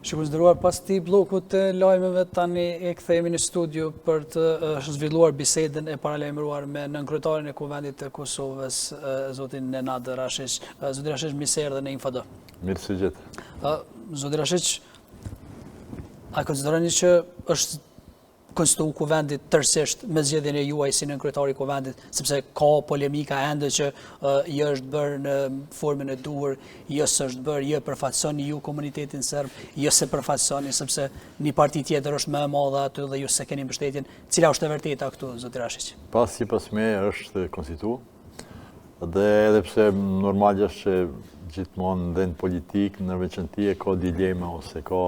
Shikues të nderuar, pas këtij blloku të lajmeve, tani e kthehemi në studio për të zhvilluar bisedën e paralajmëruar me nënkryetarin e Kuvendit të Kosovës, zotin Nenad Rashiq. Zoti Rashiq, mirë se erdhe në Info D. Mirë se ju gjeta. Zoti Rashiq, a konsideroni që është konstitu kuvendi tërësisht me zgjedhjen e juaj si nënkryetar i kuvendit, sepse ka polemika ende që jo është bërë në formën e duhur, jo s'është bërë, jo përfaqësoni ju komunitetin serb, jo s'e përfaqësoni, sepse një parti tjetër është më e madhe aty dhe ju s'e keni mbështetjen. Cila është e vërteta këtu, zoti Rashiq? Pa sipas meje është konstitu, dhe edhe pse normal është që gjithmonë dhe në politikë, në veçanti e ka dilema ose ka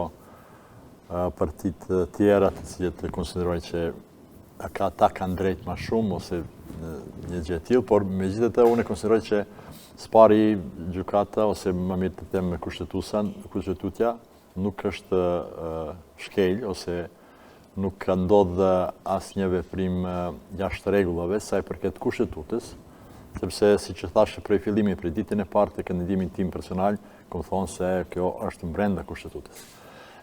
partitë tjera të cilët konsiderojnë që ka ata kanë drejt ma shumë ose një gjë e tillë, por megjithatë unë e konsideroj që s'pari gjykata ose më mirë të them kushtetuesa, kushtetutja nuk është shkel ose nuk ka ndodhë asnjë veprim jashtë rregullave sa i përket kushtetutës, sepse siç e thashë prej fillimit, prej ditën e parë të kandidimit tim personal, kom thonë se kjo është brenda kushtetutës.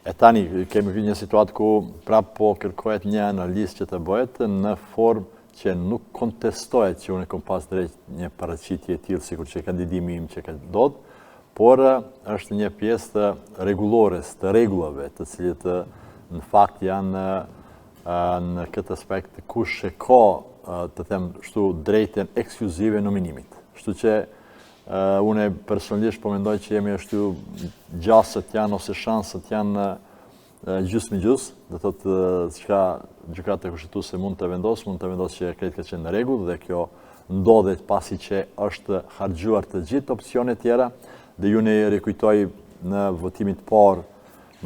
E tani, kemi një situatë ku prapë po kërkohet një analizë që të bëhet në formë që nuk kontestohet që unë e kom pas drejt një paraqitje e tillë sikur që kandidimi im që ka ndodhë, por është një pjesë të rregullores, të rregullave, të cilët në fakt janë në këtë aspekt kush e ka, të them shtu, drejtën ekskluzive nominimit. Kështu që Unë personalisht po mendoj që jemi ashtu gjasët janë ose shansët janë gjysmë gjysmë, do thotë çka gjykata kushtetuese mund të vendosë, mund të vendosë që krejt ka qenë në rregull dhe kjo ndodhet pasi që është harxhuar të gjithë opsionet tjera dhe ju ne rikujtoj në votimin e parë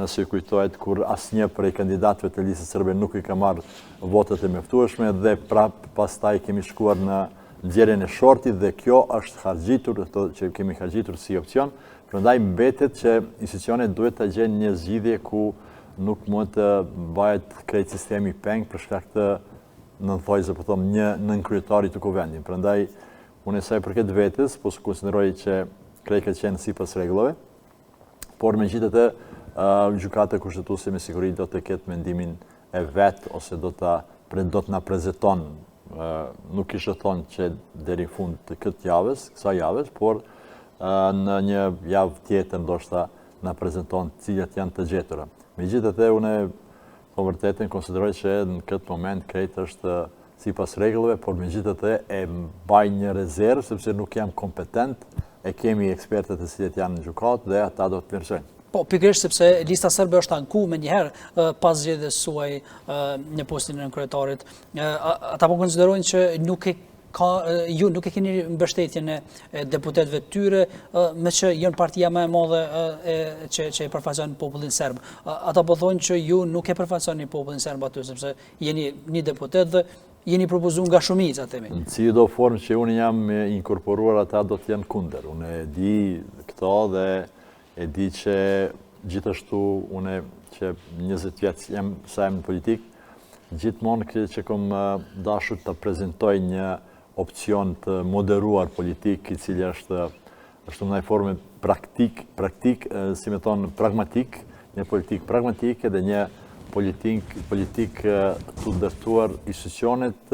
nëse ju kujtohet kur asnjë prej kandidatëve të listës serbe nuk i ka marrë votat e mjaftueshme dhe prap pastaj kemi shkuar në nxjerrjen e shortit dhe kjo është harxhitur, do që kemi harxhitur si opcion, prandaj mbetet që institucionet duhet të gjejnë një zgjidhje ku nuk mund të mbahet krejt sistemi peng për shkak të në thonjëza po thom një nënkryetari të kuvendit. Prandaj unë sa i përket vetes, po konsideroj që krejt ka qenë sipas rregullave, Por megjithatë, gjykata kushtetuese me siguri do të ketë mendimin e vet ose do të do të na prezenton nuk kisha thonë që deri në fund të këtë javës, kësaj javës, por në një javë tjetër ndoshta na prezenton cilat janë të gjetura. Megjithatë, unë po vërtetën konsideroj që në këtë moment krejt është sipas rregullave, por megjithatë e mbaj një rezervë sepse nuk jam kompetent e kemi ekspertët të cilët janë në gjykatë dhe ata do të vlerësojnë. Po, pikërisht sepse lista serbe është anku menjëherë pas zgjedhjes suaj në postin e nënkryetarit. Ata po konsiderojnë që nuk e ka, ju nuk e keni mbështetjen e deputetëve të tyre, meqë janë partia më e madhe që, që e përfaqëson popullin serb. Ata po thonë që ju nuk e përfaqësoni popullin serb aty, sepse jeni një deputet dhe Jeni propozu nga shumica, themi. Në cilëndo formë që unë jam inkorporuar, ata do të jenë kundër. Unë e di këto dhe e di që gjithashtu unë që 20 vjet jam sa jam në politikë, gjithmonë këtë që kom dashur të prezentoj një opcion të moderuar politik, i cili është është në një formë praktik, praktik, si me thonë, pragmatik, një politikë pragmatike dhe një politik, politik të ndërtuar institucionet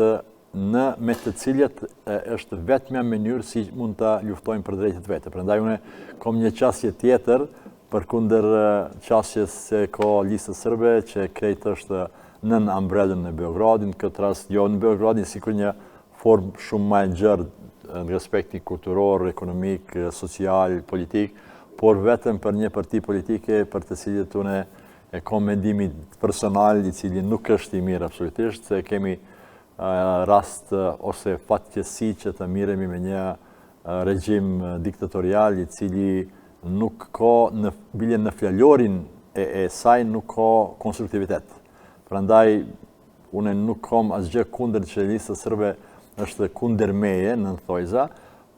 në me të cilat është vetmja mënyrë si mund të luftojmë për drejtet vete. Prandaj unë kom një qasje tjetër përkundër qasjes se ka lista serbe që krejt është nën umbrellën e Beogradit, në këtë rast jo në Beogradin, sikur një formë shumë ma e gjerë në aspektin kulturor, ekonomik, social, politik, por vetëm për një parti politike për të cilët unë e kom mendimin personal, i cili nuk është i mirë absolutisht, se kemi rast ose fatkeqësi që të miremi me një regjim diktatorial, i cili nuk ka në bile në fjalorin e, e saj nuk ka konstruktivitet. Prandaj Unë nuk kam asgjë kundër që lista serbe është kundër meje, në thojza,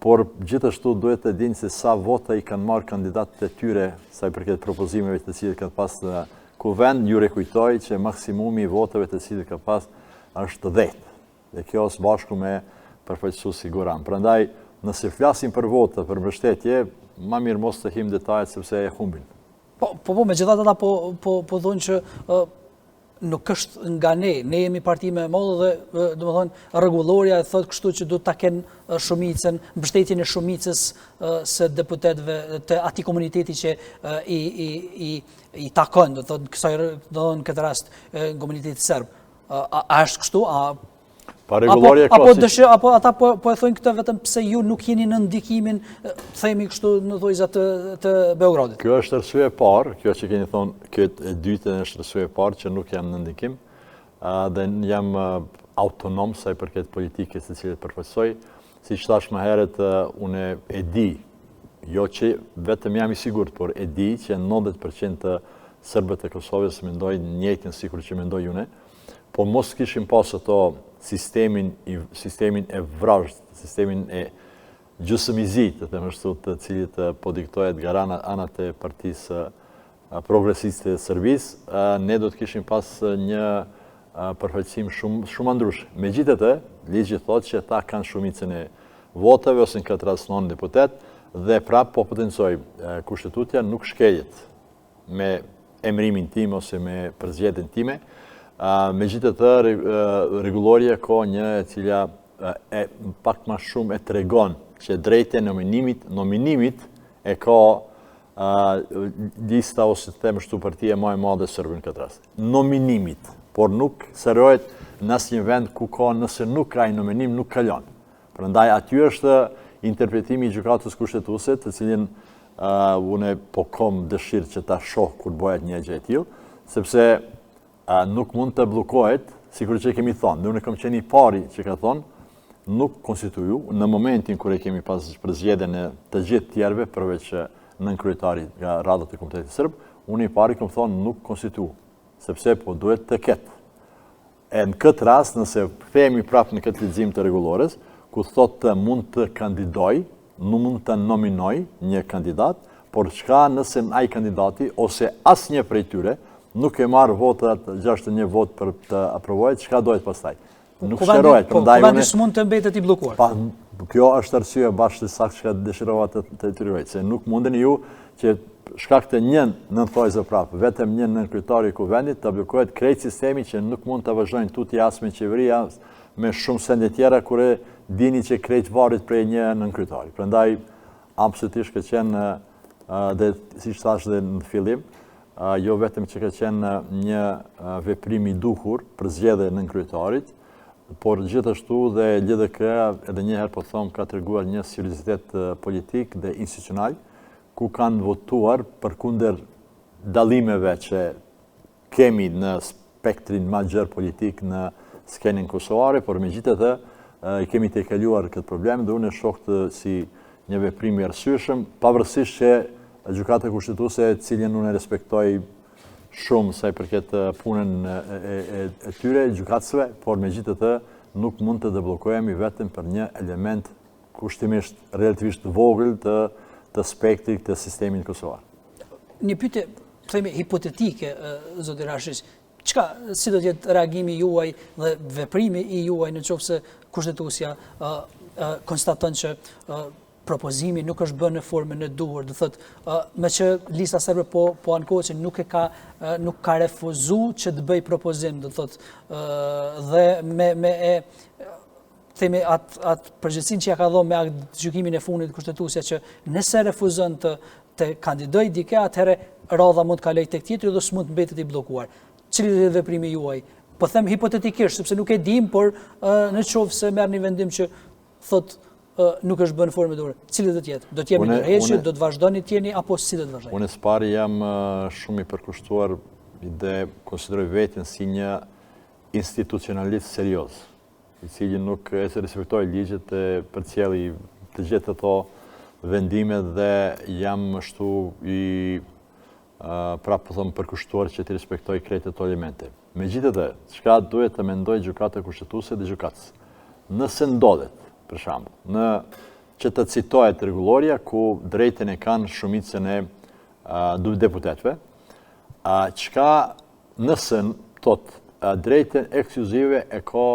por gjithashtu duhet të dinë se sa vota i kanë marrë kandidatët e tyre sa i përket propozimeve të cilët kanë pas në kuvend, ju rikujtoj që maksimumi i votave të cilët kanë pas është 10. Dhe kjo së bashku me përfaqësuesi Goran. Prandaj, nëse flasim për vota, për mbështetje, ma mirë mos të him detajet sepse e humbin. Po, po, po megjithatë ata po, po, po thonë që nuk është nga ne, ne jemi parti më e madhe dhe, domethënë, rregullorja e thotë kështu që duhet ta kenë shumicën, mbështetjen e shumicës së deputetëve të atij komuniteti që i, i, i, i takon, do të thotë, kësaj, do të thonë, këtë rast, në komunitetit serb. A, a është kështu? A Pa rregullorja ka apo dëshirë apo ata po po e thonë këtë vetëm pse ju nuk jeni në ndikimin, themi kështu në thonjëza të të Beogradit. Kjo është arsye e parë, kjo që keni thonë, kjo e dytë është arsye e parë që nuk jam në ndikim, dhe jam autonom sa i përket politikës të cilën përfaqësoj. Siç thashë më herët, unë e di, jo që vetëm jam i sigurt, por e di që 90% të serbët e Kosovës mendojnë njëjtën sikur që mendoj unë. Po mos kishim pas ato sistemin, sistemin e vrazhd, sistemin e gjysëm i zi, të them ashtu, të cilit po diktohet nga ana, anat e partisë progresiste të Serbisë, ne do të kishim pas një përfaqësim shumë, shumë ma ndryshe. Megjithatë, ligji thotë që ata kanë shumicën e votave, ose në këtë rast 9 deputet, dhe prapë po potencoj, kushtetutja nuk shkelet me emrimin tim ose me përzgjedhjen time. Megjithatë, rregullorja ka një e cila e pak ma shumë e tregon që drejtën e nominimit, nominimit e ka lista ose të them ashtu partia ma e madhe serbe në këtë rast. Nominimit, por nuk sqarohet në asnjë vend ku ka nëse nuk ka një nominim, nuk kalon. Prandaj aty është interpretimi i Gjykatës Kushtetuese, të cilin uh, unë po kom dëshirë që ta shoh kur bëhet një gjë e tillë, sepse uh, nuk mund të bllokohet, sikur që kemi thonë, dhe unë kam qenë i pari që ka thonë, nuk konstituju në momentin kur e kemi pas përzgjedhjen e të gjithë tjerëve përveç nënkryetarit nga radhët e komunitetit serb, unë i pari kam thonë nuk konstitu, sepse po duhet të ketë. E në këtë rast, nëse kthehemi prapë në këtë lexim të rregullores, ku thotë të mund të kandidoj, nuk mund të nominoj një kandidat, por çka nëse ai kandidati ose asnjë prej tyre nuk e marr votat 61 votë për të aprovohet, çka dohet pastaj? Nuk sqarohet, po, prandaj unë s'mund të mbetet i bllokuar. Pa, kjo është arsye bash të saktë çka dëshirova të të tregoj, se nuk mundeni ju që shkak të një në thonjëza prapë, vetëm një nënkryetar i kuvendit, të bllokohet krejt sistemi që nuk mund të vazhdojnë tutje as me qeveri, as me shumë sende tjera, kur e dini që krejt varet prej një nënkryetari. Prandaj, absolutisht ka qenë, dhe siç thashë dhe në fillim, jo vetëm që ka qenë një veprim i duhur përzgjedhja e nënkryetarit, por gjithashtu dhe LDK-ja edhe një herë po them ka treguar një seriozitet politik dhe institucional, ku kanë votuar përkundër dallimeve që kemi në spektrin ma gjerë politik në skenën kosovare, por megjithatë i kemi tejkaluar këtë problem dhe unë e shoh këtë si një veprim i arsyeshëm, pavarësisht që Gjykata Kushtetuese, të cilën unë e respektoj shumë sa i përket punën e, e, e tyre, gjykatësve, por megjithatë nuk mund të debllokohemi vetëm për një element kushtimisht relativisht të vogël të të spektrit të sistemit kosovar. Një pyetje, themi hipotetike, zoti Rashiq, çka si do të jetë reagimi juaj dhe veprimi i juaj në qoftë se kushtetuesja konstaton që propozimi nuk është bërë në formën e duhur, do thotë, meqë lista serbe po po ankohet që nuk e ka nuk ka refuzu që të bëjë propozim, do thotë, dhe me me e themi atë atë përgjegjësinë që ja ka dhënë me aktgjykimin e fundit kushtetuesja që nëse refuzon të të kandidojë dikë, atëherë radha mund të kalojë tek tjetri dhe s'mund të mbetet i bllokuar. Cili do të jetë veprimi juaj? Po them hipotetikisht, sepse nuk e dim, por në qoftë se merr një vendim që thotë nuk është bërë në formën e duhur. Cili do të jetë? Do të jepni dorëheqje, do të vazhdoni të jeni apo si do të vazhdoni? Unë së pari jam shumë i përkushtuar dhe konsideroj veten si një institucionalist serioz, i cili nuk e respektoj ligjet e përcjelli të gjithë ato vendime dhe jam ashtu i prapë po them përkushtuar që të respektoj krejt ato elemente. Megjithatë, çka duhet të mendojë Gjykata Kushtetuese dhe gjykatës? Nëse ndodhet, për shembull, në që të citohet rregullorja ku drejtën e kanë shumicën e deputetëve, çka nëse thot drejtën ekskluzive e ka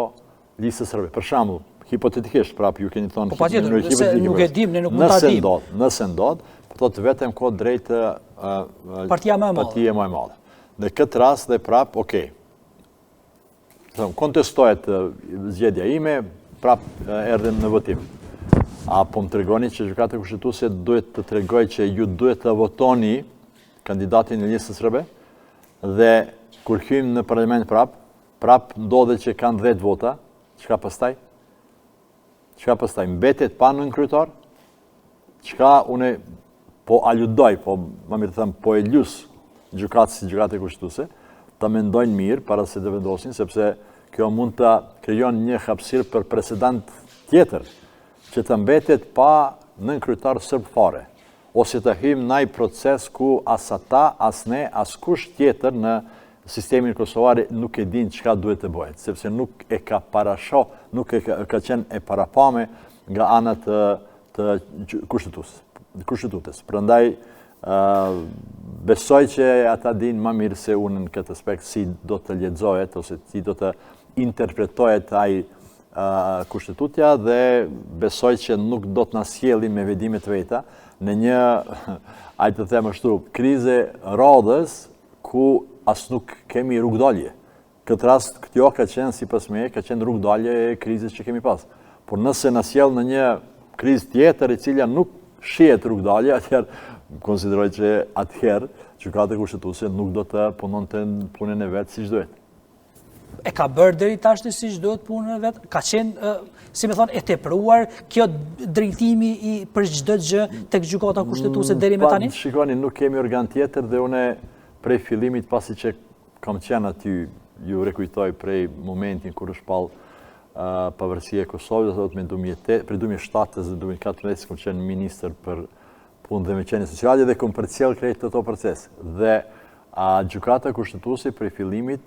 Lista Serbe. Për shembull, hipotetikisht, prapë ju keni thonë Po patjetër, nëse nuk e dim, ne nuk mund ta dim. Nëse ndodh, nëse ndodh, po. Thotë vetëm ka drejtë partia më e madhe. Partia më e madhe. Në këtë rast dhe prap, okej. Thëm, kontestohet zgjedhja ime, prap erdhëm në votim. A po më tregoni që gjykata kushtetuese duhet të tregojë që ju duhet të votoni kandidatin e listës sërbe dhe kur hyjmë në parlament prap, prap ndodhet që kanë 10 vota, çka pastaj? Çka pastaj mbetet pa nënkryetar? Çka une po aludoj, po më mirë të them, po e lus gjykatësit e gjykatës kushtetuese, ta mendojnë mirë para se të vendosin, sepse kjo mund të krijon një hapësirë për precedent tjetër, që të mbetet pa nënkryetar sërb fare. ose të hyjmë në një proces ku as ata, as ne, askush tjetër në sistemin kosovar nuk e din çka duhet të bëhet, sepse nuk e ka parashoh, nuk e ka, ka qenë e parapame nga ana të, të kushtetutës. kushtetutës. Prandaj, besoj që ata din më mirë se unë në këtë aspekt si do të lexohet ose si do të interpretohet ai kushtetutja dhe besoj që nuk do të na sjellin me vendime të veta në një, ajde të them ashtu, krize radhës ku as nuk kemi rrugdalje. Këtë rast, kjo ka qenë, sipas meje, ka qenë rrugdalje e krizës që kemi pas. Por nëse na sjell në një krizë tjetër e cila nuk shihet rrugdalje, atëherë konsideroj që atëherë gjykata kushtetuese nuk do të punonte në punën e vet siç duhet. E ka bërë deri tashti siç duhet punën e vet? Ka qenë, si me thonë, e tepruar kjo drejtimi i për çdo gjë tek gjykata kushtetuese mm, deri me tani? Shikoni, nuk kemi organ tjetër dhe une prej fillimit pasi që kam qenë aty, ju rekujtoj prej momentin kur u shpall pavarësia e Kosovës, do të thotë me 2008, prej 2007 dhe 2014 kam qenë ministër për punë dhe mirëqenie sociale dhe kom përcjell krejt këto proces. Dhe a gjykata kushtetuese prej fillimit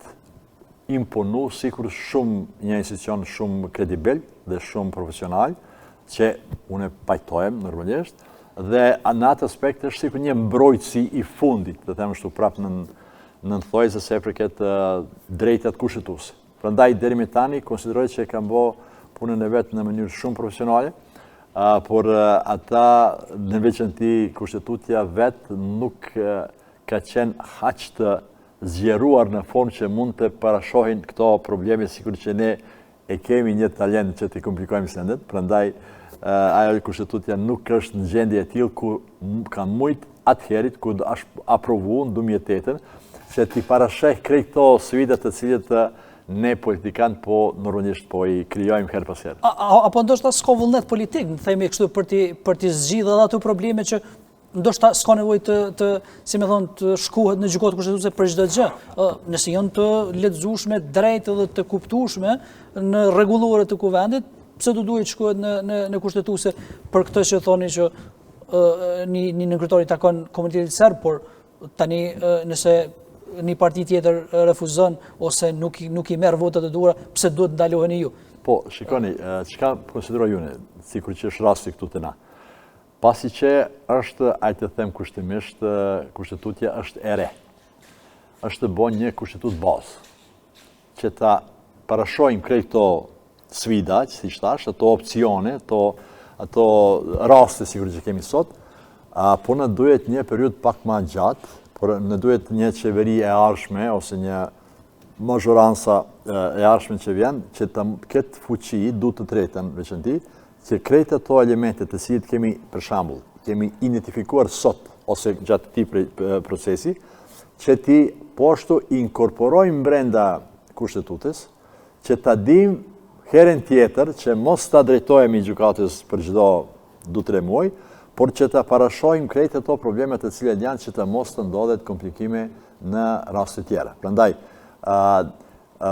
imponu sikur shumë një institucion shumë kredibil dhe shumë profesional, që unë pajtohem normalisht, dhe në atë aspekt është sikur një mbrojtësi i fundit, të them ashtu prapë në në thonjëza sa i përket drejtat kushtetuese. Prandaj deri më tani konsideroj që e kanë bo punën e vet në mënyrë shumë profesionale, por ata në veçanti kushtetutja vet nuk ka qenë aq të zgjeruar në formë që mund të parashohin këto probleme sikur që ne e kemi një talent që t'i komplikojmë sendet, prandaj ajo kushtetutja nuk është në gjendje e tillë ku ka mujt atëherit ku është aprovu në 2008-ën, që t'i parasheh krejt këto sfida të cilët ne politikanët po normalisht po i krijojmë herë pas here. Apo ndoshta s'ka vullnet politik, në themi kështu për t'i për t'i zgjidhur edhe ato probleme që ndoshta s'ka nevojë të të si me thonë të shkohet në gjykatë kushtetuese për çdo gjë. Ë, nëse janë të lexueshme drejt edhe të kuptueshme në rregullore të kuvendit, pse do duhej të shkohet në në në kushtetuese për këtë që thoni që një një nënkryetar i takon komunitetit serb, por tani nëse një parti tjetër refuzon ose nuk nuk i merr votat e duhura, pse duhet ndaloheni ju? Po, shikoni, çka konsideroj unë, sikur që është rasti këtu te na. Pasi që është, ajde të them kushtimisht, kushtetutja është e re. Është bo një kushtetutë bazë, që ta parashohim krejt këto sfida, që siç thash, ato opcione, ato, ato raste sikur që kemi sot, a, po na duhet një periudhë pak ma gjatë, por na duhet një qeveri e ardhshme, ose një mazhoranca e ardhshme që vjen, që të ketë fuqi, du të tretën, veçanti, që krejt ato elemente të cilat kemi, për shembull, kemi identifikuar sot, ose gjatë këtij procesi, që t'i po ashtu inkorporojmë brenda kushtetutës, që ta dim herën tjetër që mos ta drejtohemi gjykatës për çdo 2-3 muaj, por që ta parashohim krejt ato probleme të cilat janë që të mos të ndodhet komplikime në raste tjera. Prandaj,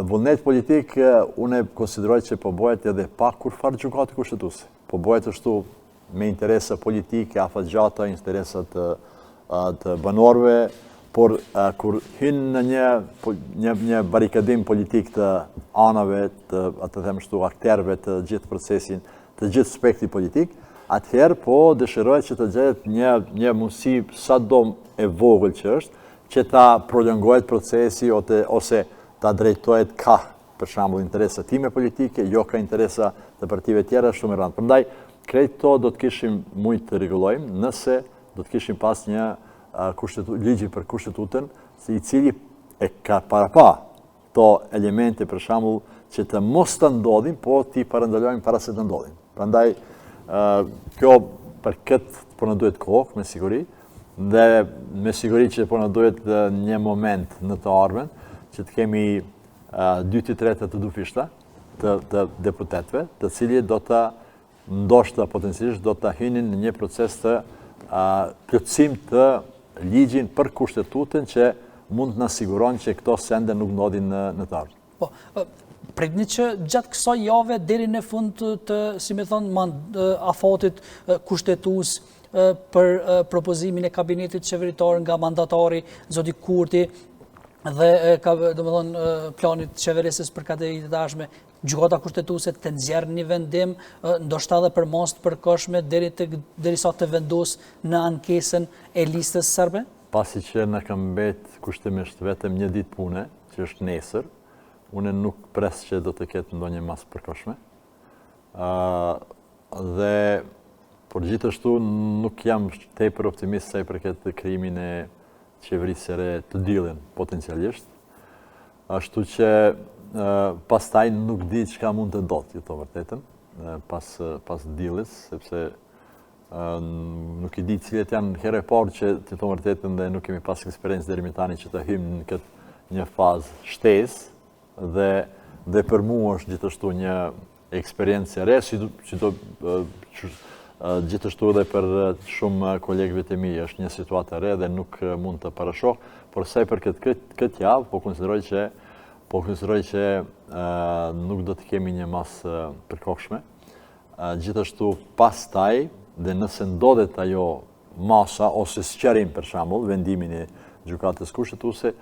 vullnet politik unë konsideroj që po bëhet edhe pa kurrfarë gjykate kushtetuese. Po bëhet ashtu me interesa politike, afatgjata, interesa të, të banorëve, por kur hyn në një, po, një, një barikadim politik të anave, të, të them ashtu, akterëve të gjithë procesin, të gjithë spektri politik, atëherë po dëshirohet që të gjendet një, një mundësi sado e vogël që është, që ta prolongohet procesi ose, ose ta drejtohet kah për shembull interesa time politike, jo ka interesa të partive tjera shumë e rëndë. Prandaj krejt këto do të kishim mujt të rregullojmë nëse do të kishim pas një kushtetu, ligji për kushtetutën, se i cili e ka parapa këto elemente për shembull që të mos të ndodhin, po t'i parandalojmë para se të ndodhin. Prandaj kjo për këtë po na duhet kohë me siguri dhe me siguri që po na duhet një moment në të ardhmen që të kemi 2/3 të dyfishta të, të deputetëve, të cilët do të ndoshta potencialisht do të hynin në një proces të plotësim të ligjin për kushtetutën që mund të na siguron që këto sende nuk ndodhin në, në të ardhmen. Po, pritni që gjatë kësaj jave deri në fund të, si me thonë, afatit kushtetues për propozimin e kabinetit qeveritar nga mandatari zoti Kurti dhe ka, domethënë, planit qeverisës për katër vitet e ardhshme, Gjykata Kushtetuese të nxjerrë një vendim, ndoshta edhe për masë të përkohshme deri të derisa të vendosë në ankesën e listës serbe? Pasi që na ka mbet kushtimisht vetëm një ditë pune, që është nesër, unë nuk pres që do të ketë ndonjë masë të përkohshme. Ë dhe por gjithashtu nuk jam tepër optimist sa i përket krijimin e qeverisë së re të dielën potencialisht. Ashtu që pastaj nuk di çka mund të ndodhë, të them vërtetën, pas, pas dielës, sepse nuk i di cilët janë herë e parë që të them vërtetën dhe nuk kemi pas eksperiencë deri më tani që të hymë në këtë një fazë shtesë dhe, dhe për mua është gjithashtu një Eksperiencë e re, si, si do, gjithashtu edhe për shumë kolegëve të mi, është një situatë e re dhe nuk mund të parashoh, por sa i përket këtë, këtë javë, po konsideroj që, po konsideroj që nuk do të kemi një masë përkohshme. Gjithashtu pastaj, dhe nëse ndodhet ajo masa ose sqarim për shembull, vendimin e gjykatës kushtetuese,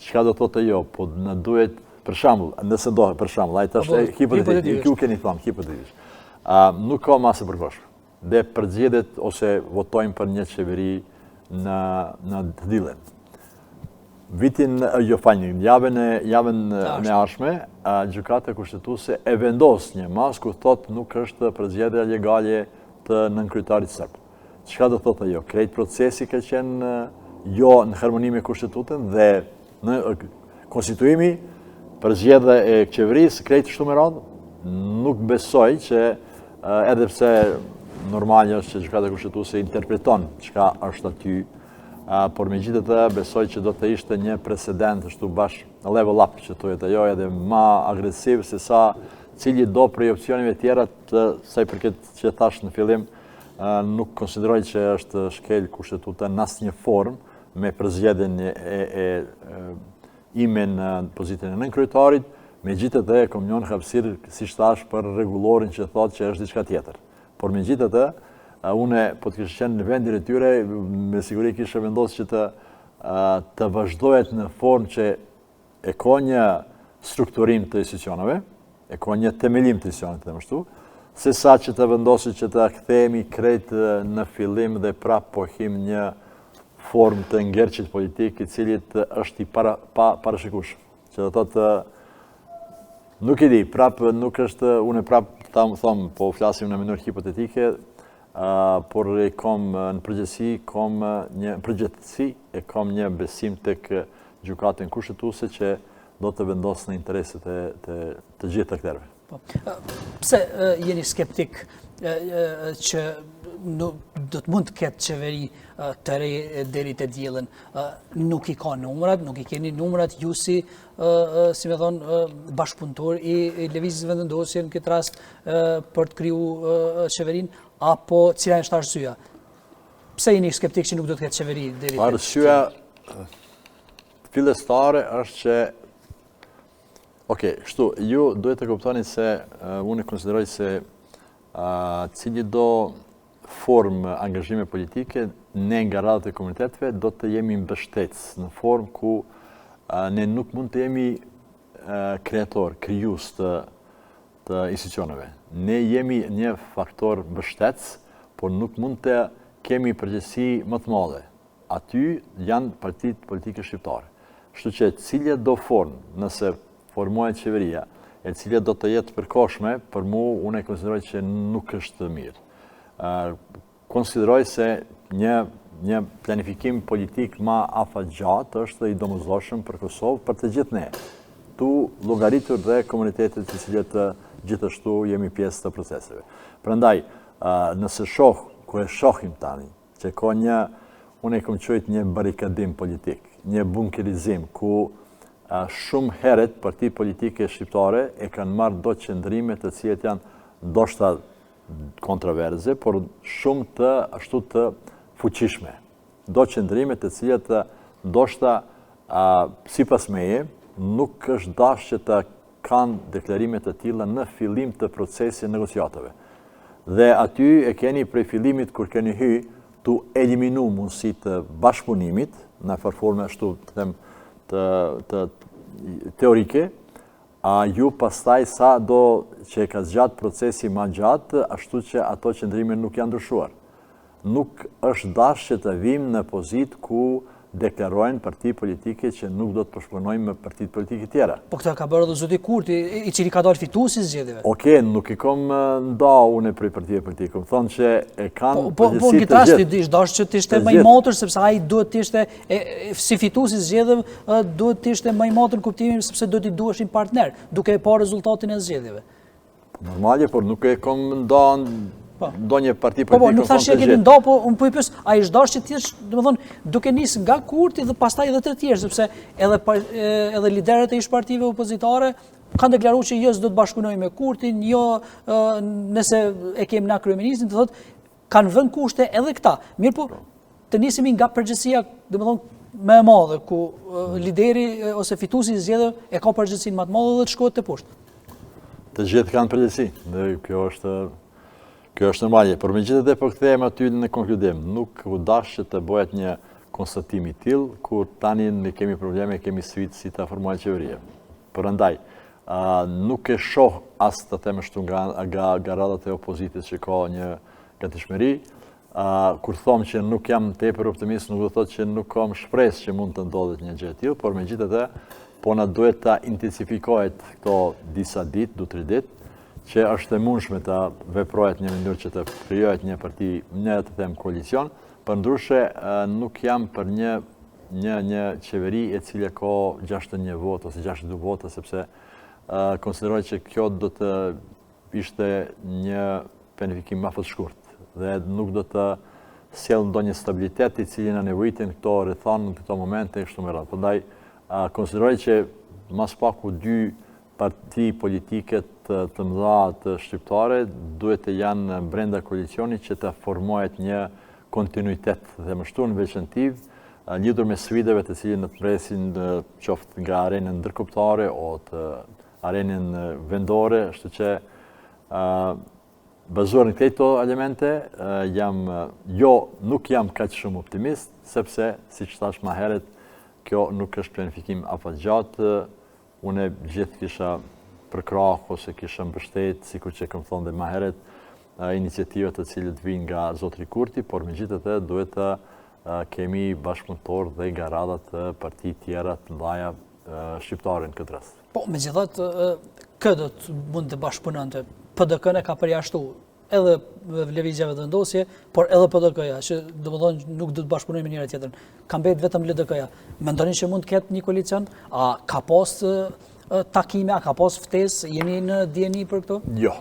çka do të thotë ajo, po na duhet për shembull, nëse do për shembull, ai tash po, hipotetikisht, ju keni thënë hipotetikisht. Ë nuk ka masë përkohshme. Dhe përzgjedhet ose votojmë për një qeveri në në të dielën. Vitin, jo falni, javën e javën e ardhshme, gjykata kushtetuese e vendos një masë ku thotë nuk është përzgjedhja legale të nënkryetarit serb. Çka do thotë ajo? Krejt procesi ka qenë jo në harmoni me kushtetutën dhe në konstituimi përzgjedhja e qeverisë, krejt kështu me radhë, nuk besoj që edhe pse normale është që gjykata kushtetuese interpreton çka është aty, por megjithatë besoj që do të ishte një precedent ashtu bash level up që thohet ajo edhe ma agresiv se sa cilido prej opsioneve tjera të sa i përket që thash në fillim Nuk konsideroj që është shkel kushtetuta në asnjë formë me përzgjedhjen e, e, e ime në pozitën e nënkryetarit, megjithatë e kom lënë hapësirë, siç thash, për rregulloren që thotë që është diçka tjetër. Por megjithatë, une po të kisha qenë në vendin e tyre, me siguri kisha vendosë që të, të vazhdohet në formë që e ka një strukturim të institucioneve, e ka një themelim të institucioneve, të them ashtu, se sa që të vendosit që të kthehemi krejt në fillim dhe prapë po him një formë të ngërçit politik i cili është i para, pa, parashikueshëm. Që do thotë nuk e di, prapë nuk është, unë prapë ta më thom, po flasim në mënyrë hipotetike, por e kom në përgjithësi, kom një përgjithësi, e kom një besim tek gjykatën kushtetuese që do të vendosë në intereset e të, të gjithë akterëve. Po. Pse jeni skeptik që nuk do të mund të ketë qeveri të re deri të dielën? Nuk i ka numrat, nuk i keni numrat ju si, si me thonë, bashkëpunëtor i Lëvizjes Vetëvendosje në këtë rast për të kriju qeverinë, apo cila është arsyeja? Pse jeni skeptik që nuk do të ketë qeveri deri të Arsyeja fillestare është që Ok, kështu, ju duhet të kuptoni se uh, unë konsideroj se uh, cilido formë angazhime politike, ne nga radhët e komuniteteve do të jemi mbështetës në formë ku uh, ne nuk mund të jemi uh, kreator, krijues të të institucioneve. Ne jemi një faktor mbështetës, por nuk mund të kemi përgjegjësi më të madhe. Aty janë partitë politike shqiptare. Kështu që cilado formë, nëse formohet qeveria, e cila do të jetë përkohshme, për mu unë e konsideroj që nuk është mirë. Konsideroj se një Një planifikim politik ma afatgjatë është i domosdoshëm për Kosovë, për të gjithë ne, tu llogaritur dhe komunitetet të cilët gjithashtu jemi pjesë të proceseve. Prandaj, nëse shoh, ku e shohim tani, që ka një, unë e kom qujt një barikadim politik, një bunkerizim, ku shumë heret partitë politike shqiptare e kanë marrë do qëndrime të cilat janë ndoshta kontraverze, por shumë të ashtu të fuqishme. Do qëndrime të cilat ndoshta sipas meje nuk është dashtë që të kanë deklarime të tilla në fillim të procesit negociatave. Dhe aty e keni prej fillimit kur keni hy tu eliminu mundësi të bashkëpunimit, në farë forme ashtu të them të, të teorike, a ju pastaj sa do që e ka zgjatë procesi ma gjatë, ashtu që ato qëndrime nuk janë ndryshuar. Nuk është dashtë që të vijmë në pozitë ku deklarojnë parti politike që nuk do të bashkëpunojnë me partitë politike tjera. Po këtë ka bërë edhe zoti Kurti, i cili ka dalë fitues i zgjedhjeve. Oke, nuk i kom nda unë prej partive politike, kom thonë që e kanë po, po, po, në këtë rast ish dashtë që të ishte më i matur, sepse ai duhet të ishte, si fitues i zgjedhjeve, duhet të ishte më i matur në kuptimin, sepse duhet t'i duheshin partner, duke e parë rezultatin e zgjedhjeve. Po normale, por nuk e kom nda po. ndonjë parti politike. Po, po, nuk thashë që e keni nda, po unë po i pyes, a ish dashtë që të jesh, domethënë, duke nisë nga Kurti dhe pastaj edhe të tjerë, sepse edhe edhe liderët e ish partive opozitare kanë deklaruar që jo s'do të bashkëpunojnë me Kurtin, jo nëse e kemi na kryeministrin, do thotë kanë vënë kushte edhe këta. Mirëpo, po. të nisemi nga përgjegjësia, domethënë, më e madhe, ku lideri ose fituesi i zgjedhjeve e ka përgjegjësinë më të madhe dhe të shkohet te poshtë. Të gjithë kanë përgjegjësi, dhe kjo është kjo është normale, por megjithatë po kthehem aty në konkludim, nuk u dashtë që të bëhet një konstatim i tillë kur tani ne kemi probleme, kemi sfidë si ta formojmë qeverinë. Prandaj, nuk e shoh as të them ashtu nga nga nga radhët e opozitës që ka një gatishmëri. Kur thom që nuk jam tepër optimist, nuk do të thotë që nuk kam shpresë që mund të ndodhet një gjë e tillë, por megjithatë po na duhet ta intensifikohet këto disa ditë, dy tri ditë, që është e mundshme të veprohet në mënyrë që të krijohet një parti, një të them koalicion, përndryshe nuk jam për një një një qeveri e cila ka 61 vota ose 62 vota sepse konsideroj që kjo do të ishte një planifikim afatshkurt dhe nuk do të sjellë ndonjë stabilitet i cili na nevojitet në këto rrethana, në këto momente e kështu me radhë. Prandaj konsideroj që ma s'paku dy parti politike të, të mëdha të shqiptare duhet të janë brenda koalicionit që të formohet një kontinuitet dhe më shtu në veçanti lidhur me sfidave të cilat na presin qoftë nga arenën ndërkombëtare o të arenën vendore, ashtu që bazuar në këto elemente, jam, jo, nuk jam kaq shumë optimist, sepse, siç thash ma herët, kjo nuk është planifikim afatgjatë, Unë gjithë kisha përkrah ose kisha mbështet, sikur që kam thonë dhe ma herët, iniciativat të cilët vijnë nga zotri Kurti, por megjithatë duhet të kemi bashkëpunëtor dhe nga radhët e parti tjera të mëdhaja shqiptare në këtë rast. Po, megjithatë, kë do të mund të bashkëpunonte? PDK-në ka përjashtu edhe Lëvizja Vetëvendosje, por edhe PDK-ja, që domethënë nuk do të bashkëpunojnë me njëra tjetrën. Ka mbet vetëm LDK-ja. Mendoni që mund të ketë një koalicion? A ka pas takime, a ka pas ftesë? Jeni në dijeni për këto? Jo,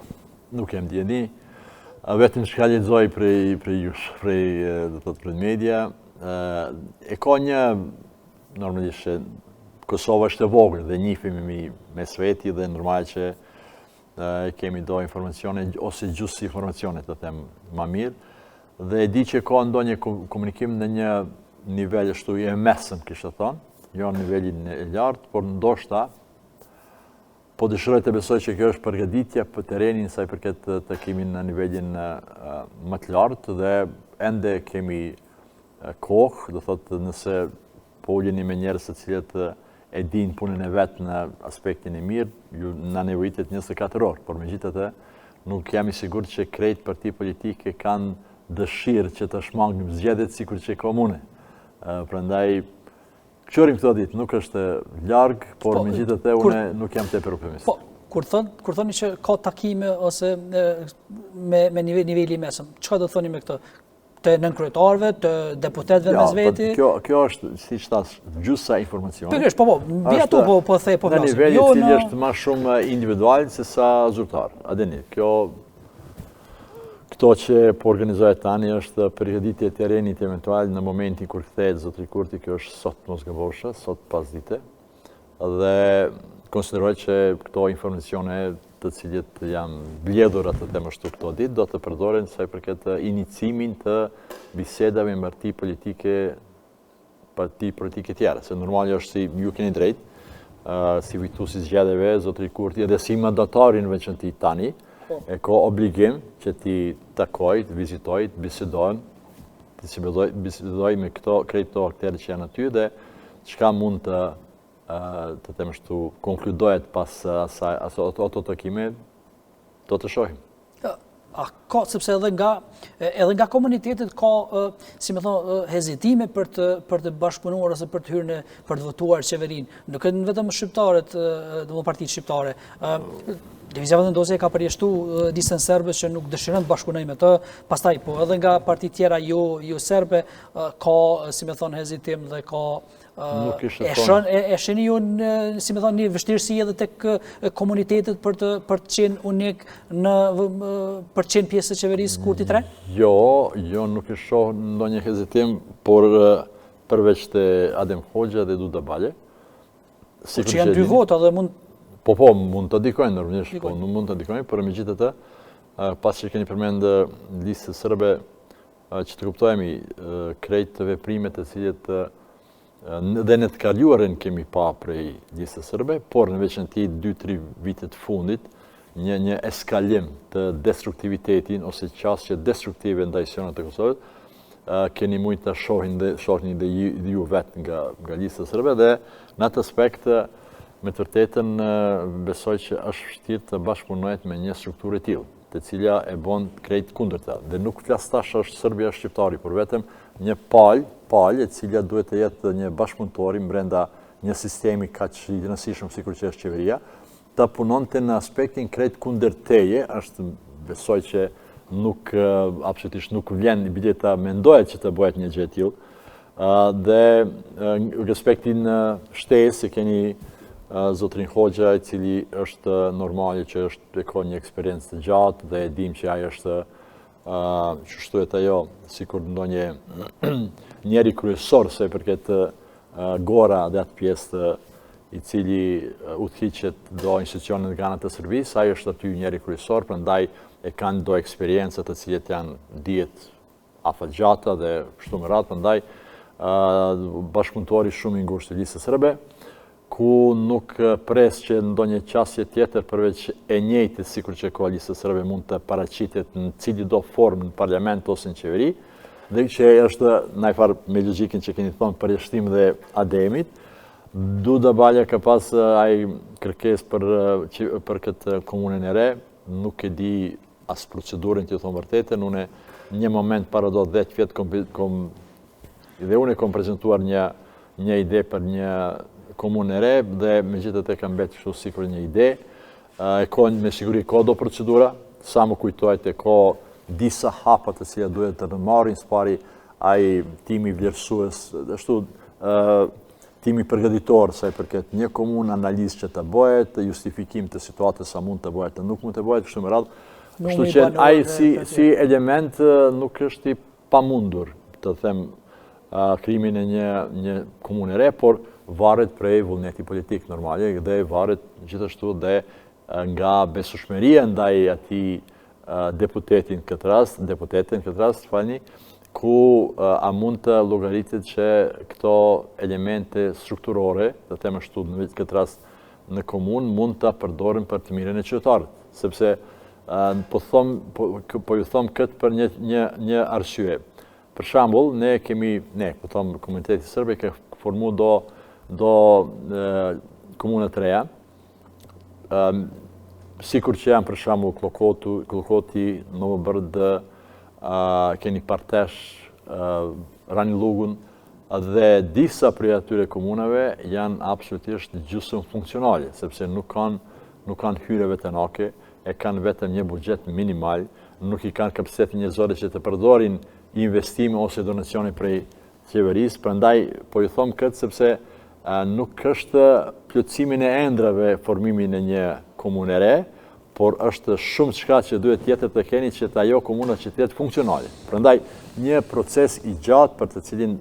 nuk jam dijeni. Vetëm çka lexoj prej prej jush, prej do të thotë prej media, e ka një normalisht që Kosova është e vogël dhe njihemi mes veti dhe normal që kemi do informacione, ose gjysë informacione, të them ma mirë, dhe e di që ka ndonjë komunikim në një nivel ashtu i mesëm, kisha thonë, jo në nivelin e lartë, por ndoshta, po dëshiroj të besoj që kjo është përgatitja për terrenin sa i përket takimin në nivelin më të lartë dhe ende kemi kohë, do thotë nëse Po uleni me njerëz të cilët e dinë punën e vet në aspektin e mirë, ju na nevojitet 24 orë, por megjithatë nuk jam i sigurt që krejt parti politike kanë dëshirë që të shmangim zgjedhjet sikur që kam unë. Prandaj kqyrim këto ditë, nuk është larg, por po, megjithatë unë nuk jam tepër optimist. Po, kur thon kur thoni që ka takime ose me me nivel niveli i mesëm, çka do të thoni me këtë? të nënkryetarëve, të deputetëve mes po, veti. Kjo kjo është siç thash, gjysa informacioni. Pikërisht, po po, mbi ato po po the po flasim. Në nivelin jo, i cili është më shumë individual se sa zyrtar. A dini, kjo këto që po organizohet tani është përgatitje e terrenit eventual në momentin kur kthehet zotri Kurti, kjo është sot mos gabosha, sot pasdite. Dhe konsideroj që këto informacione të cilët janë mbledhur të them ashtu këto ditë, do të përdoren sa i përket inicimin të bisedave me parti politike parti politike tjera, se normali është si ju keni drejt, si fituesi i zgjedhjeve, zotri Kurti, edhe si mandatari në veçanti tani, po. e ka obligim që t'i takoj, të vizitoj, të bisedojnë, të bisedoj me këto, krejt këto akterë që janë aty dhe çka mund të të them ashtu konkludohet pas asaj ato ato takime do të shohim. A ka sepse edhe nga edhe nga komunitetet ka si me thonë hezitime për të për të bashkëpunuar ose për të hyrë në për të votuar qeverinë. Nuk janë vetëm shqiptarët, domethënë partitë shqiptare. Lëvizja Vetëvendosje ka përjashtu listën serbe që nuk dëshiron të bashkëpunojë me të, pastaj po edhe nga partitë tjera jo jo serbe ka si me thonë hezitim dhe ka Nuk ishte e shon e, e shihni ju në, si me thonë një vështirësi edhe tek komunitetet për të për të qenë unik në për të qenë pjesë e qeverisë Kurti 3? Jo, jo nuk e shoh ndonjë hezitim, por përveç te Adem Hoxha dhe Duda Balje. Si po që janë dy vota dhe mund Po po, mund të ndikojnë normalisht, po nuk mund të ndikojnë, por megjithatë, pas që keni përmend listën serbe, Që të kuptohemi, krejt veprimet të cilët dhe në të kaluarën kemi pa prej listës serbe, por në veçanti 2-3 vitet fundit, një, një eskalim të destruktivitetin ose qasje destruktive ndaj institucioneve të Kosovës, keni mujtë të shohin dhe shohni dhe ju, ju vetë nga, nga lista serbe dhe në atë aspekt me të vërtetën besoj që është vështirë të bashkëpunohet me një strukturë e tillë. të cila e bon krejt kundërta. Dhe nuk flas tash është Serbia shqiptari, por vetëm një palë, palë e cila duhet të jetë një bashkëpunëtori brenda një sistemi kaq i rëndësishëm sikur që është qeveria, të punonte në aspektin krejt kundër teje, është besoj që nuk absolutisht nuk vlen bile ta mendohet që të bëhet një gjë e tillë. Dhe në aspektin shtesë keni zotrin Hoxha, i cili është normale që është e ka një eksperiencë të gjatë dhe e dim që ai është që shtuhet ajo, sikur ndonjë njeri kryesor sa i përket Gora dhe atë pjesë të i cili udhëhiqet do institucionet nga ana të Serbisë, ai është aty njeri kryesor, prandaj e kanë do eksperienca të cilat janë dihet afatgjata dhe kështu me radhë, prandaj bashkëpunëtori shumë i ngushtë i Listës Serbe, ku nuk pres që ndonjë qasje tjetër përveç e njëjtë sikur që ka Lista Serbe mund të paraqitet në cilido formë në parlament ose në qeveri, dhe që është najfarë me logjikën që keni thonë përjashtim dhe Ademit, Duda Balja ka pas ai kërkesë për, për këtë komunën e re, nuk e di as procedurën të them vërtetën, unë një moment para do 10 vjet kom, kom dhe unë kom prezentuar një një ide për një komunë e re dhe megjithatë ka mbetë kështu sikur një ide. E ka me siguri ka do procedura, sa më kujtohet e ka disa hapa të cilat duhet të ndërmarrin së pari ai timi vlerësues, ashtu timi përgatitor sa i përket një komunë, analizë që të bëhet, justifikim të situatës sa mund të bëhet, nuk mund të bëhet, kështu me radhë. Kështu që ai si, si element nuk është i pamundur, të them, krijimin e një, një komune re, por varet prej vullneti politik normale dhe varet gjithashtu dhe nga besueshmëria ndaj atij deputetin në këtë rast, deputeten në këtë rast, falni, ku a mund të llogaritet që këto elemente strukturore, të them ashtu në këtë rast në komunë, mund të përdoren për të mirën e qytetarët, sepse po thom, po, po ju thom këtë për një, një, një arsye. Për shembull, ne kemi, ne, po thom, komuniteti serb ka formu do, do komuna të reja, sikur që janë për shembull Kllokotu, Kllokoti, Novobërdë, keni Partesh, Ranillugun, dhe disa prej atyre komunave janë absolutisht gjysëm funksionale, sepse nuk kanë nuk kanë hyrje vetanake, e kanë vetëm një buxhet minimal, nuk i kanë kapacitete njerëzore që të përdorin investime ose donacione prej qeverisë, prandaj po ju thom këtë sepse nuk është plotësimin e ëndrrave formimin e një komune re, por është shumë çka që duhet tjetër të keni që të ajo komuna që të jetë funksionale. Prandaj, një proces i gjatë për të cilin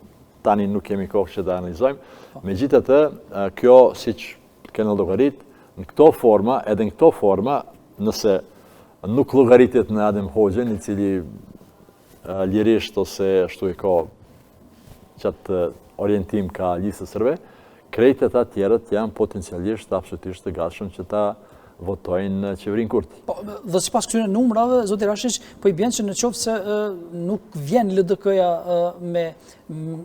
tani nuk kemi kohë që të analizojmë, po. megjithatë, kjo siç kena llogarit, në këto forma, edhe në këto forma, nëse nuk llogaritet në Adem Hoxhën, i cili lirisht ose ashtu e ka qatë orientim ka Listës Serbe, krejt ata tjerët janë potencialisht absolutisht të gatshëm që ta votojnë qeverinë Kurti. Po, dhe sipas këtyre numrave, zoti Rashiq, po i bjen që në qoftë se nuk vjen LDK-ja me,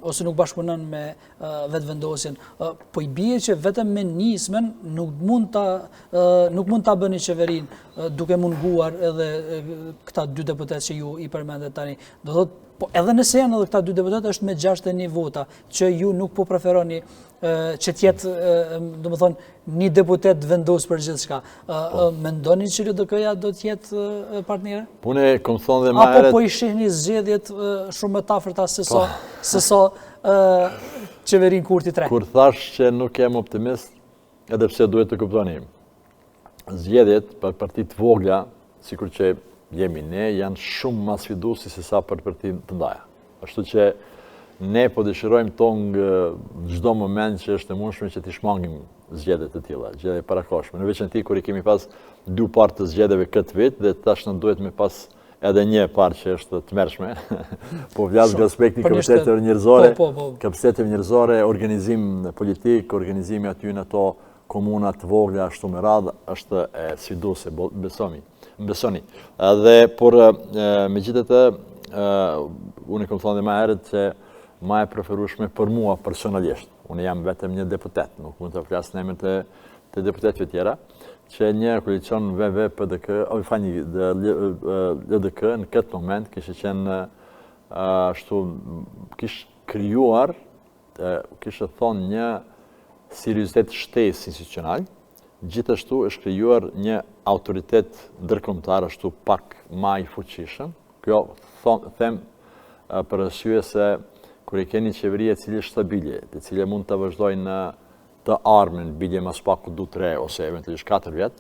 ose nuk bashkëpunon me Vetëvendosjen, po i bie që vetëm me Nismën nuk mund ta nuk mund ta bëni qeverinë duke munguar edhe këta dy deputetë që ju i përmendët tani. Do thotë, po edhe nëse janë edhe këta dy deputetë është me 61 vota që ju nuk po preferoni që të jetë, domethënë, një deputet vendos për gjithçka. Po. Mendoni që LDK-ja do të jetë partnere? Unë e kom thonë dhe ma herët... Apo po i shihni zgjedhjet shumë më të afërta se sa, po. se sa qeverinë Kurti 3? Kur thash që nuk jam optimist, edhe pse duhet të kuptoni, zgjedhjet për parti të vogla, sikur që jemi ne, janë shumë ma sfiduese se sa për parti të mdhaja. Ashtu që ne po dëshirojmë tonë çdo moment që është e mundshme që t'i shmangim zgjedhje të tilla, zgjedhje parakohshme. Në veçanti kur i kemi pas dy parë të zgjedhjeve këtë vit dhe tash na duhet me pas edhe një parë që është tmerrshme. po flas nga aspekti kapaciteteve njerëzore, po, po, po. kapaciteteve njerëzore, organizim politik, organizimi aty në ato komuna të vogla ashtu me radhë është e sfiduese, besoni. Më besoni. Edhe por megjithatë unë e kam thënë dhe më herët se ma e preferueshme për mua personalisht. Unë jam vetëm një deputet, nuk mund të flas në emër të të deputetëve tjera, që një koalicion VV PDK, o falni, LDK në këtë moment kishte qenë ashtu kish krijuar kishte thonë një seriozitet shtesë institucional, gjithashtu është krijuar një autoritet ndërkombëtar ashtu pak ma i fuqishëm. Kjo them për arsye se kur e keni qeveri e cila është stabile, e cila mund të vazhdojë në të ardhmen, bile ma s'paku 2-3 ose eventualisht 4 vjet,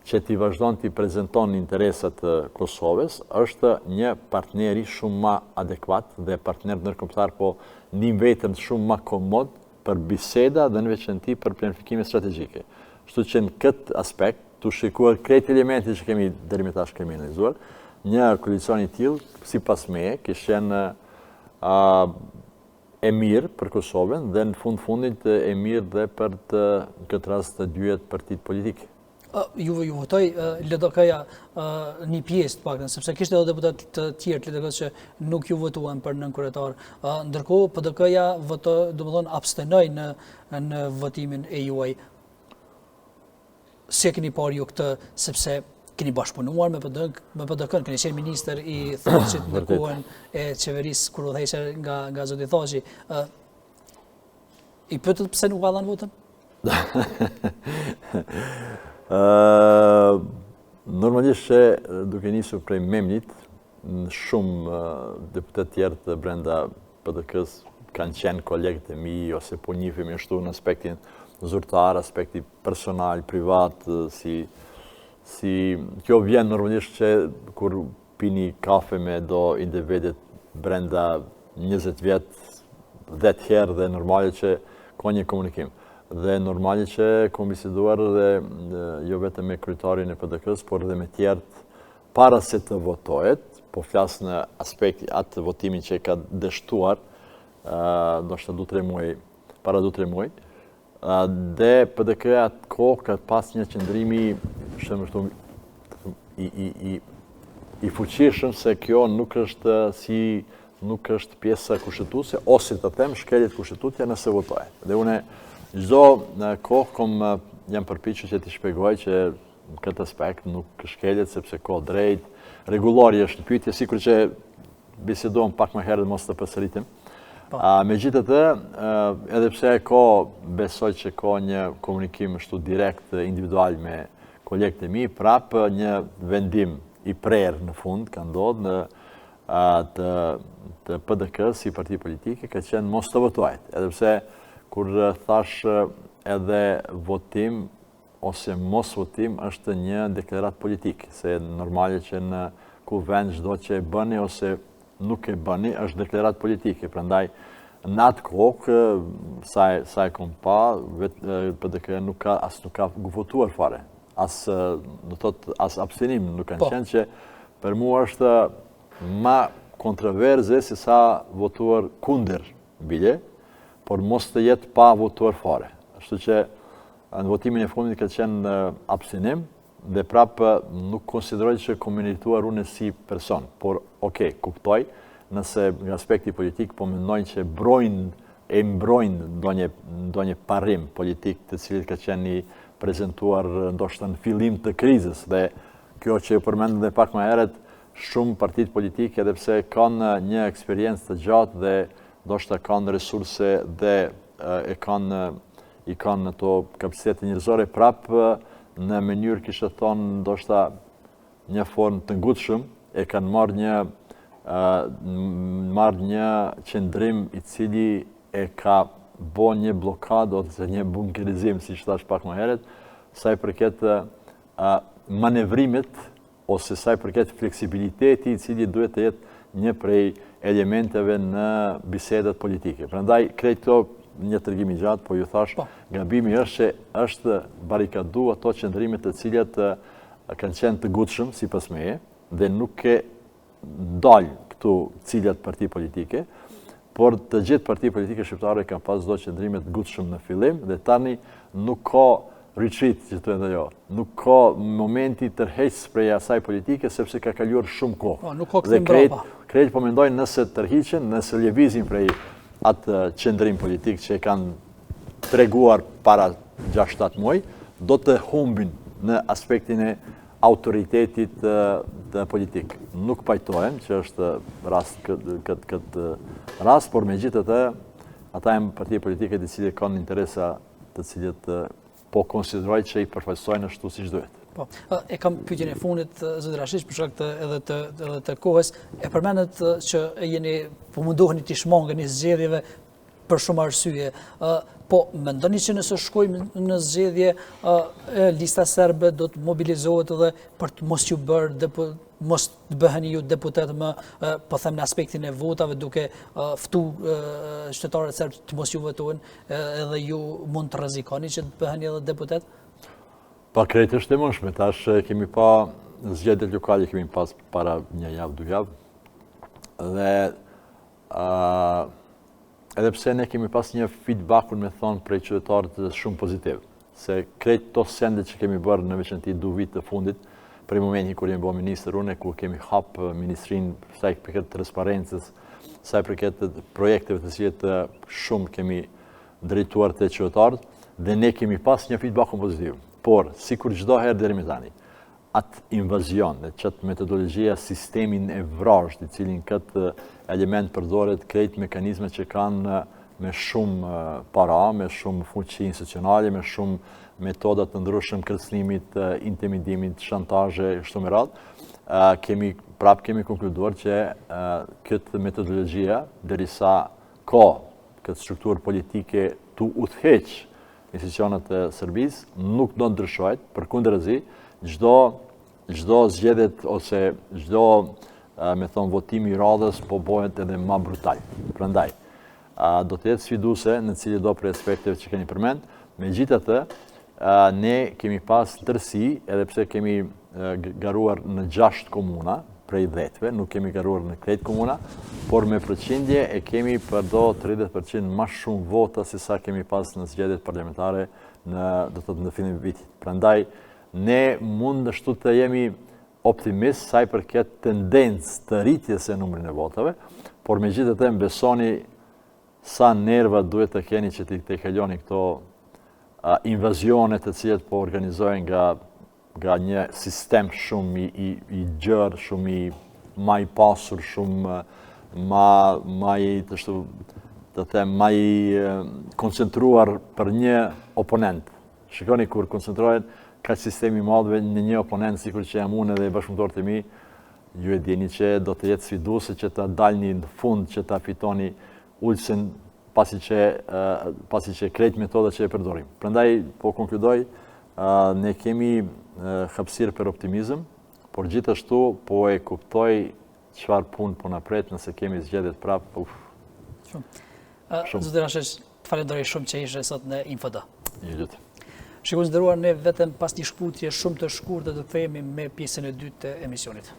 që ti vazhdon t'i prezenton interesat të Kosovës, është një partneri shumë ma adekuat dhe partner ndërkombëtar po nin veten shumë ma komod për biseda dhe në veçanti për planifikime strategjike. Kështu që në këtë aspekt, tu shikuar krejt elementet që kemi deri më tash kemi analizuar, një koalicion i tillë, sipas meje, kish qenë e mirë për Kosovën dhe në fund fundit e mirë dhe për të në këtë rast të dyjet partitë politike. Juve ju votoi LDK-ja një pjesë të paktën, sepse kishte edhe deputetë të tjerë të LDK-së që nuk ju votuan për nënkryetar. Ndërkohë PDK-ja votoi, domethënë abstenoi në në votimin e juaj. Si e keni parë ju këtë, sepse keni bashkëpunuar me PDK, me PDK-n, keni qenë ministër i Thaçit në kohën e qeverisë kur udhëhiqej nga nga zoti Thaçi. Ë I pyetët pse nuk ua dhanë votën? Ë normalisht që duke nisur prej memnit, shumë deputetë tjerë të brenda PDK-së kanë qenë kolegët e mi ose po njihemi ashtu në aspektin zyrtar, aspekti personal, privat, si si kjo vjen normalisht që kur pini kafe me do individet brenda 20 vjet, 10 herë dhe normale që ka një komunikim. Dhe normale që kom biseduar dhe jo vetëm me kryetarin e PDK-së, por dhe me tjerët para se të votohet, po flas në aspekti atë votimin që ka dështuar, ndoshta 2-3 muaj, para 2-3 muaj, dhe PDK atë kohë ka pas një qëndrimi shumë ashtu i, i, i, i fuqishëm se kjo nuk është si nuk është pjesa kushtetuese ose të them shkelet kushtetutja nëse votohet. Dhe unë çdo kohë kom jam përpiqur që t'i shpjegoj që në këtë aspekt nuk shkelet sepse ka drejt, rregullorja është në pyetje, sikur që biseduam pak më herët mos të përsëritim. Po. Megjithatë, edhe pse ka, besoj që ka një komunikim ashtu direkt individual me kolegët e mi, prapë një vendim i prerë në fund ka ndodhë në. Të, të PDK si parti politike ka qenë mos të votohet. Edhe pse kur thash edhe votim ose mos votim është një deklaratë politike, se normale që në kuvend çdo që e bëni ose nuk e bëni është deklaratë politike. Prandaj në atë kohë sa e, sa e kom pa, vetë PDK nuk ka as nuk ka votuar fare. As do thotë as abstenim nuk kanë po. qenë që Për mua është ma kontroverze se sa votuar kundër bile, por mos të jetë pa votuar fare. Ashtu që në votimin e fundit ka qenë abstenim dhe prapë nuk konsideroj që kom merituar unë si person, por ok, kuptoj, nëse nga aspekti politik po mendojnë që brojnë e mbrojnë ndonjë ndonjë parim politik të cilit ka qenë i prezentuar ndoshta në fillim të krizës dhe Kjo që e përmendëm dhe pak më herët, shumë partitë politike edhe pse kanë një eksperiencë të gjatë dhe ndoshta kanë resurse dhe e kanë i kanë ato kapacitete njerëzore prapë në mënyrë kisha thonë ndoshta një formë të ngutshëm e kanë marrë një marrë një qëndrim i cili e ka bo një bllokadë ose një bunkerizim, siç thash pak më herët, sa i përket manevrimit ose sa i përket fleksibiliteti i cili duhet të jetë një prej elementeve në bisedat politike. Prandaj krejt këto një tregim i gjatë, po ju thash, po. gabimi është që është barikadu ato qëndrime të cilat kanë qenë të ngutshëm sipas meje dhe nuk e dal këtu cilat parti politike, por të gjithë parti politike shqiptare kanë pas do qëndrime të ngutshëm në fillim dhe tani nuk ka retreat që të jo. Nuk ka momenti tërheqës prej asaj politike sepse ka kaluar shumë kohë. Po, nuk ka kthim mbrapa. Krejt po mendojnë nëse tërhiqen, nëse lëvizin prej atë qëndrim politik që e kanë treguar para 6-7 muaj, do të humbin në aspektin e autoritetit të politik. Nuk pajtohem që është rast këtë këtë këtë rast, por megjithatë ata janë parti politike të cilët kanë interesa të cilët po konsideroj që i përfaqësojnë ashtu siç duhet. Po, e kam pyetjen e fundit zoti Rashiq për shkak të edhe të edhe të kohës. E përmendët që jeni po mundoheni t'i shmangeni zgjedhjeve për shumë arsye. Po, mendoni që nëse shkojmë në zgjedhje, lista serbe do të mobilizohet edhe për të mos ju bërë, mos të bëheni ju deputet më, po them në aspektin e votave, duke ftu qytetarët serbë të mos ju votojnë, edhe ju mund të rrezikoni që të bëheni edhe deputet? Pa krejt është e mundshme, tash kemi pa zgjedhjet lokale kemi pas para një javë, dy javë, dhe edhe pse ne kemi pas një feedback me thonë prej qytetarët shumë pozitiv, se krejt to sendet që kemi bërë në veçanti du vit të fundit, prej momentin kur jemi bo ministër une, ku kemi hap ministrinë sa i përket transparencës, sa i përket projekteve të cilat shumë kemi drejtuar te qytetarët, dhe ne kemi pas një feedback pozitiv. Por, sikur çdo herë deri më tani, atë invazion dhe qëtë metodologjia sistemin e vrazhdë, i cilin këtë element përdoret krejt mekanizme që kanë me shumë para, me shumë fuqi institucionale, me shumë metoda të ndryshëm kërcënimit, intimidimit, shantazhe, kështu me radhë, kemi, prap kemi konkluduar që këtë metodologjia, derisa ka këtë strukturë politike tu udhëheq institucionet e Serbisë, nuk do të ndryshohet, përkundrazi, çdo çdo zgjedhjet ose çdo me thonë votimi i radhës po bëhet edhe ma brutal. Prandaj, do të jetë sfiduese në cilido prej aspekteve që keni përmend, megjithatë, ne kemi pas tërësi, edhe pse kemi garuar në 6 komuna, prej 10-ve, nuk kemi garuar në krejt komuna, por me përqindje e kemi për do 30% ma shumë vota se sa kemi pas në zgjedhjet parlamentare në, do të thotë në fillim vitit. Prandaj, ne mund ashtu të jemi optimist sa i përket tendencë të rritjes së numrin e votave, por megjithatë më besoni sa nerva duhet të keni që t'i tejkaloni këto invazione të cilat po organizohen nga nga një sistem shumë i, i, i gjerë, shumë i ma i pasur, shumë ma, ma i, të shtu, të them, ma i koncentruar për një oponent. Shikoni kur koncentrohet kaq sistemi i madh në një oponent, sikur që jam unë edhe bashkëpunëtorët e mi, Ju e dini që do të jetë sfiduese që të dalni në fund që ta fitoni ulësen pasi që, pasi që krejt metodat që e përdorim. Prandaj, po konkludoj, ne kemi hapësirë për optimizëm, por gjithashtu po e kuptoj çfarë punë po na pret nëse kemi zgjedhjet prapë, uf. Shumë. Shumë. Zoti Rashiq, të falenderoj shumë që ishe sot në Info D. Ju lutem. Shikues të nderuar, ne vetëm pas një shkëputje shumë të shkurtër do të kthehemi me pjesën e dytë të emisionit.